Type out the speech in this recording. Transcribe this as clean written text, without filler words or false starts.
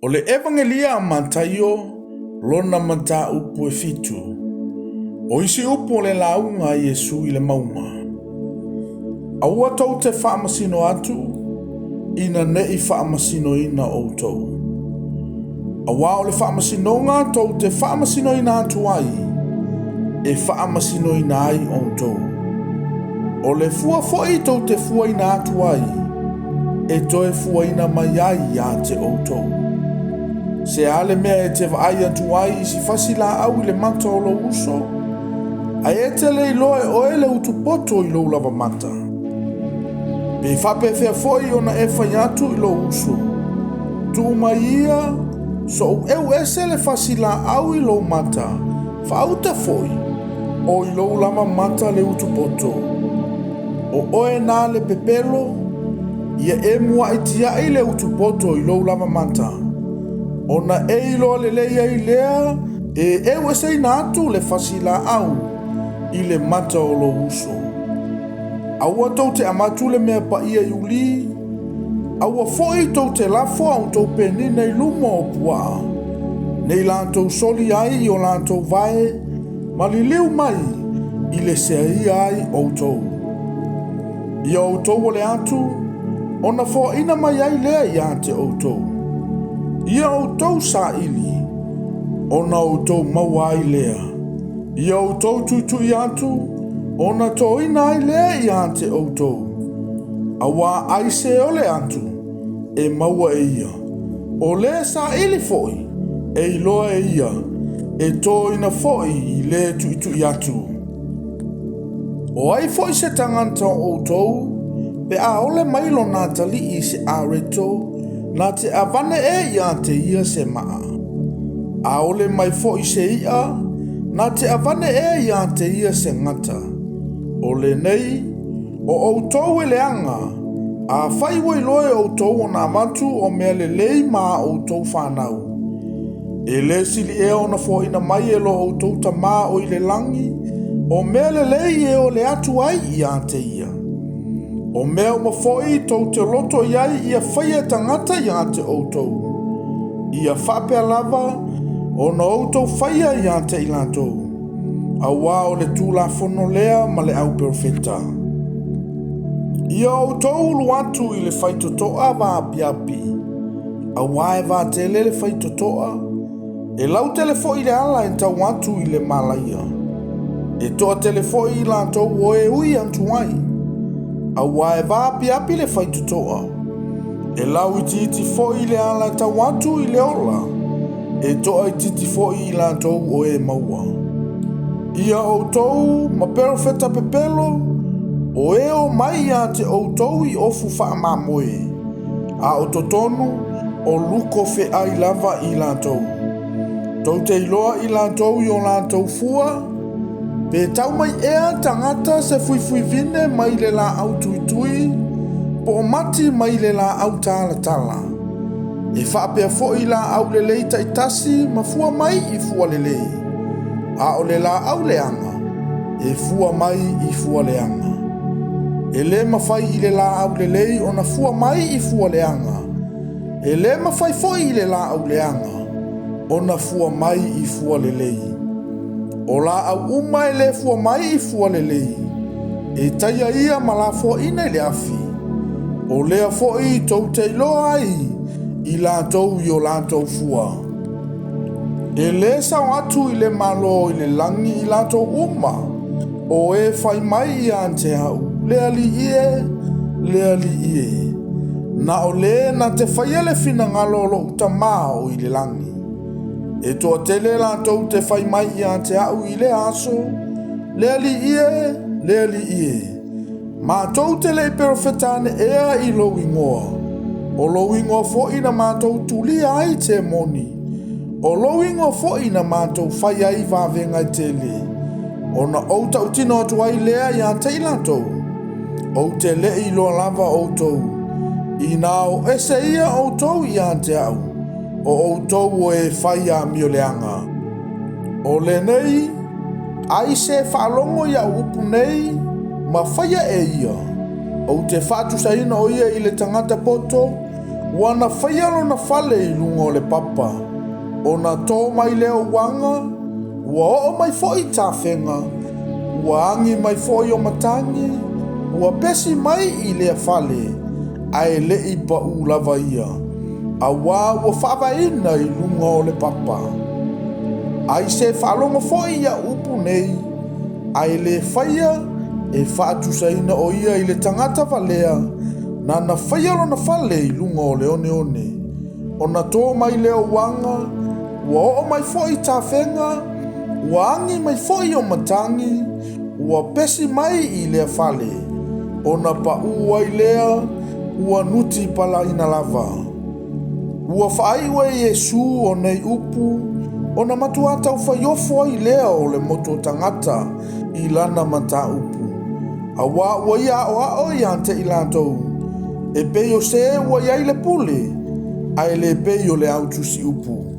O le Evagelia a Mataio, lona mataupu e fitu. O isi upu o le lauga a Iesu i le mauga. Aua tou te faamasino atu, ina ne i faamasinoina outou. Aua o le faamasinoga tou te faamasinoina atu ai, e faamasinoina ai outou. O le fua foi tou te fuaina atu ai, e toe fuaina mai ai ia te outou. Se a le mea e te vaai atu ai i si fasi laau i le mata o lou uso, ae e te le iloa e oe le utu poto i lou lava mata? Pe faapefea foi ona e fai atu i lou uso, Tuu mai ia, so'u eu ese le fasi laau i lou mata, faauta foi, o i lou lava mata le utu poto. O oe na le pepelo, ia e mua'i tia'i le utu poto i lou lava mata, ona e iloa lelei ai lea e eu eseina atu le fasi laau i le mata o lou uso. Aua tou te avatu le mea paia i ulī, aua foi tou te lafo a outou penina i luma o puaa, ne i latou soli ai i o latou vae ma liliu mai i le seaia ai outou. Ia outou ole atu, ona foaina mai ai lea ia te outou. Ia outou saili, ona outou maua ai lea. Ia outou tuitui atu, ona toina ai lea ia te outou. Aua ai se ole atu, e maua e ia. O le saili foi, e iloa e ia, e toina foi i le tuitui atu. O ai foi se tagata o outou, pe a ole mai lona atalii i se areto, na te avane ea ia te ia se maa? A ole mai foi se i'a, na te avane ea ia te ia se gata? O lenei, o outou e leaga, afai ua iloa e outou ona avatu o mea lelei ma a outou fanau, E le sili ea ona foaina mai e lo outou Tama o i le lagi, o mea lelei e ole atu ai ia te ia. O mea uma foi tou te loto i ai ia faia e tagata ia te outou, ia faapea lava ona outou faia ia te i latou, aua o le Tulafono lea ma le au perofeta. Ia outou ulu atu i le faitotoa vaapiapi, Aua e vatele le faitotoa, e lautele foi le ala e tau atu i le malaia. E toatele foi i latou o e ui atu ai. Aua e vaapiapi le faitotoa, e lauitiiti foi le ala e tau atu i le ola, e toaitiiti foi i latou o e maua. Ia outou ma perofeta pepelo, o e omai ia te outou i ofu faamamoe, a o totonu o luko feai lava i latou. Tou te iloa i latou i o latou fua, pe tau mai ea tagata se fuifuivine mai le laau tuitui, po o mati mai le laau talatala. E faapea foi laau lelei taitasi ma fua mai i fua lelei, a o le laau leaga, e fua mai i fua leaga. E le mafai i le laau lelei ona fua mai i fua leaga, e le mafai foi i le laau leaga ona fua mai i fua lelei. O laau uma e le fua mai i fua lelei, e taia ia ma lafoaina i le afi. O lea foi tou te iloa ai i latou i o latou fua. E le sao atu i le Malo i le lagi i latou uma o e fai mai ia te au, Le Alii e, le Alii e, na o le na te faia le finagalo o lou Tama o i le lagi. E toatele latou te fai mai ia te au i lea aso, Le Alii e, le Alii e, Matou te le i perofeta ane ea i lou igoa, o lou igoa foi na matou tulia ai temoni, o lou igoa foi na matou fai ai vavega e tele, ona ou tautino atu ai lea ia te i latou, Ou te le i iloa lava outou, inā o ese ia outou ia te au, o outou o e fai amio leaga. O lenei, ai se faalogo i au upu nei, ma faia e ia, ou te faatusaina o ia i le tagata poto, Ua na faia lona fale i luga o le papa, ona tō mai lea o uaga, ua oo mai foi tafega, ua agi mai foi o matagi, ua pesi mai i lea fale, ae le i paʻū lava ia, auā ua faavaeina i luga o le papa. Ai se faalogo foi i au upu nei, ae le faia, e faatusaina o ia i le tagata valea, nana faia lona fale i luga o le oneone. Ona tō mai lea o uaga, ua oo mai foi tafega, ua agi mai foi o matagi, ua pesi mai i lea fale, ona paʻū ai lea, ua nuti palaina lava. Ua faaiu e Iesu o nei upu, ona matuā taufaiofo ai lea o le motu o tagata i lana mataupu. Auā ua ia aʻoaʻo ia te i latou, e pei o se ua i ai le pule, ae le pei o le au tusi upu.